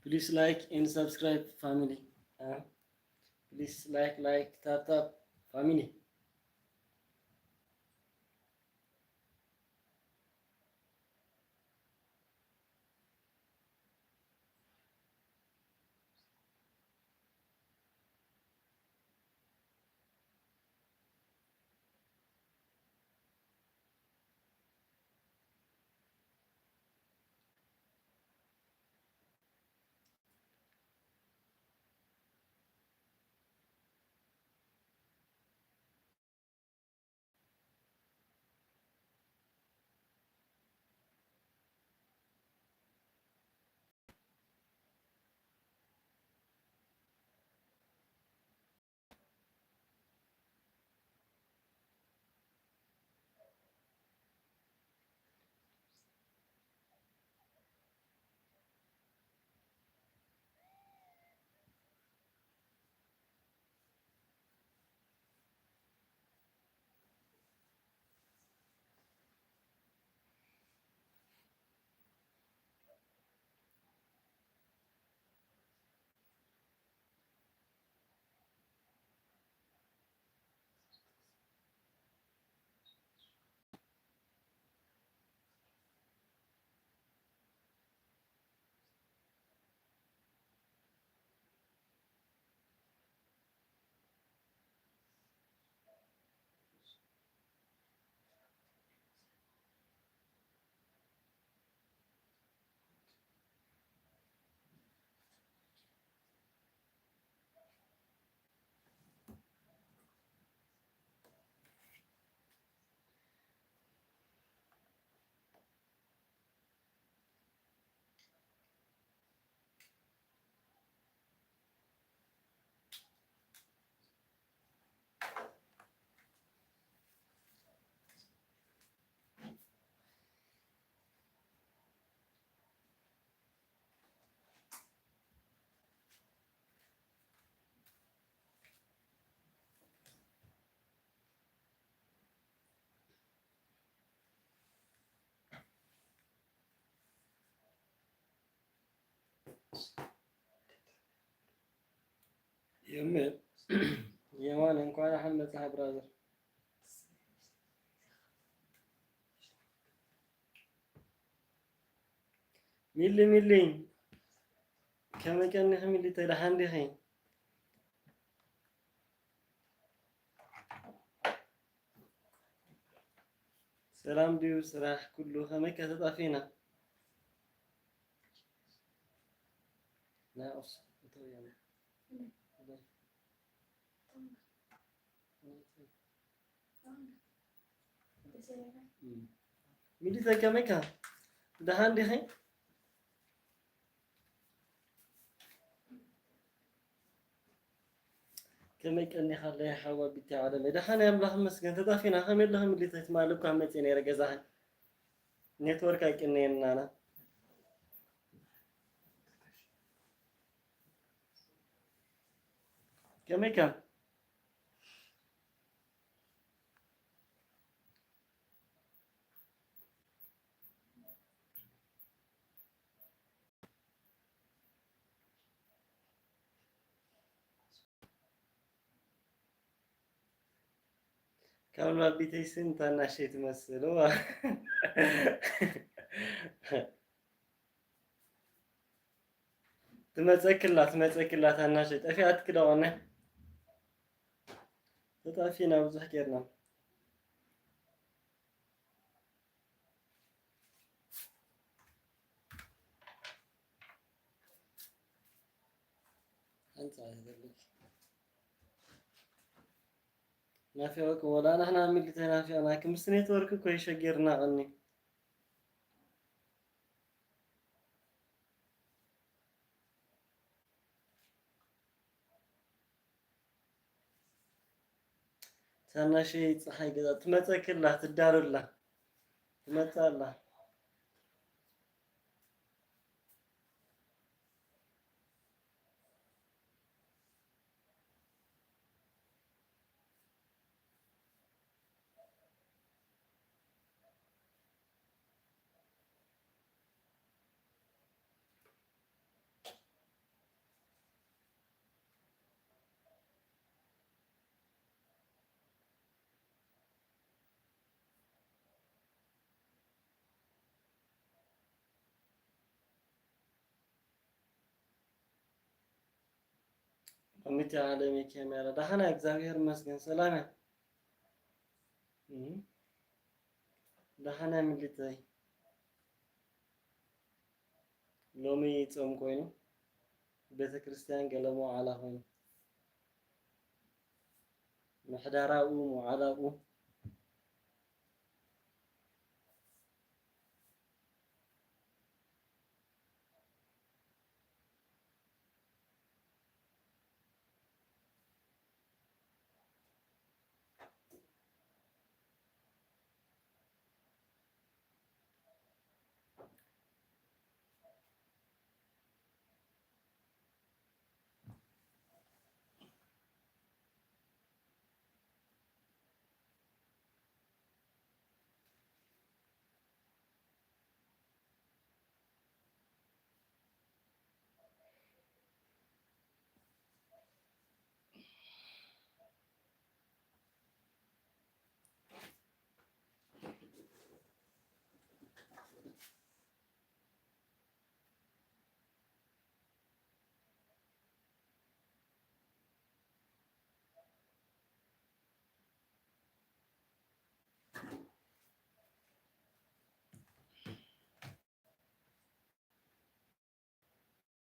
Please like and subscribe, family. Uh, please like, like, tap, tap, family. የምን የማን እንኳን ደሓን መጻህ ብራዘር። ሚሊ ሚሊ፣ ከመይ ቀኒኺ ሚሊ፣ ተይ ደሓን ዲኺ? ሰላም ድዩ ስራሕ ኩሉ፣ ከመይ ከ ተጣፊና? ናኦስ፣ እቶ ያለ። ሚሊ ተይ ከመይ ከ? ደሓን ዲኺ? ከመይ ቀኒኻለይ ሓዋ ቢቲ ዓለመይ? ደሓን እየ ኣምላኽ ይመስገን። ተጣፊና ከመይ ኣለኺ? ሚሊ ተይ ትማሊ እኳ መፅየ ነይረ ገዛኺ። ኔትወርክ ኣይቅነየናና። ከመይ ከ? ካብ ላቢተይ ስም ታናሸይ ትመስል። እዋ። ትመጸክላ፣ ትመጸክላ ታናሸይ። ጠፊኣትኪ ዶ ቐነ? ተጣፊና ብዙሕ ጌርና። ኣንጻር ዘለኪ። ናፊቐኩም ወላ ንሕና ሚሊ ተናፊቕናኪ። ምስ ኔትወርክ እኮ ይሸጌርና ቐኒ። ታናሸይ ጸሓይ ገዛ ትመጸኪ ኣላ፣ ትዳሎ ኣላ። ትመጽእ ኣላ። ሚቲ ዓለሚ ካሜራ ደሓና፣ እግዚኣብሔር ይመስገን ሰላም እያ። እም። ደሓና ምልተይ። ሎሚ ጾም ኮይኑ ቤተ ክርስቲያን ገለ መዋዕላ ኮይኑ ምሕዳራኡ መዋዕላኡ